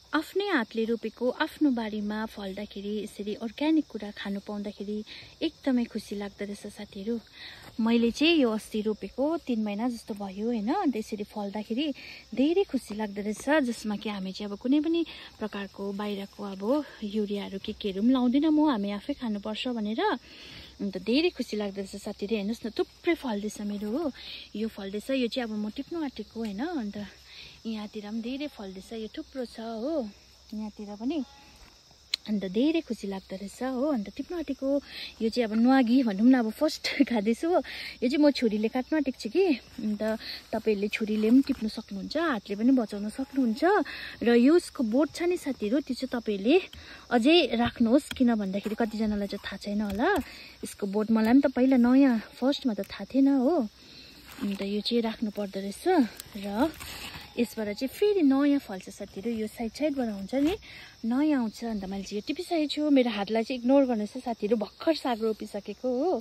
आफ्नै हातले रोपेको आफ्नो बारीमा फल्दाखेरि यसरी अर्ग्यानिक कुरा खानु पाउँदाखेरि एकदमै खुसी लाग्दो रहेछ साथीहरू। मैले चाहिँ यो अस्ति रोपेको 3 महिना जस्तो भयो होइन, अन्त यसरी फल्दाखेरि धेरै खुसी लाग्दो रहेछ, जसमा कि हामी चाहिँ अब कुनै पनि प्रकारको बाहिरको अब युरियाहरू केहरू पनि लाउँदैन म, हामी आफै खानुपर्छ भनेर। अन्त धेरै खुसी लाग्दो रहेछ साथीहरू। हेर्नुहोस् न थुप्रै फल्दैछ मेरो हो, यो फल्दैछ, यो चाहिँ अब म टिप्नु आँटेको होइन। अन्त यहाँतिर पनि धेरै फल्दैछ, यो थुप्रो छ हो यहाँतिर पनि। अन्त धेरै खुसी लाग्दो रहेछ हो। अन्त टिप्नु आँटेको यो चाहिँ अब न्वागी भनौँ न, अब फर्स्ट खाँदैछु हो। यो चाहिँ म छुरीले काट्नु आँटेको छु कि, अन्त तपाईँहरूले छुरीले पनि टिप्नु सक्नुहुन्छ, हातले पनि बचाउन सक्नुहुन्छ। र यसको बोट छ नि साथीहरू, त्यो चाहिँ तपाईँहरूले अझै राख्नुहोस्, किन भन्दाखेरि कतिजनालाई चाहिँ थाहा छैन होला यसको बोट। मलाई पनि त पहिला नयाँ फर्स्टमा त थाहा थिएन हो। अन्त यो चाहिँ राख्नु पर्दो रहेछ र यसबाट चाहिँ फेरि नयाँ फल्छ साथीहरू। यो साइडबाट हुन्छ नि नयाँ आउँछ। अन्त मैले चाहिँ यो टिपिसकेको छु। मेरो हातलाई चाहिँ इग्नोर गर्नुहोस् है साथीहरू, भर्खर साग रोपिसकेको हो।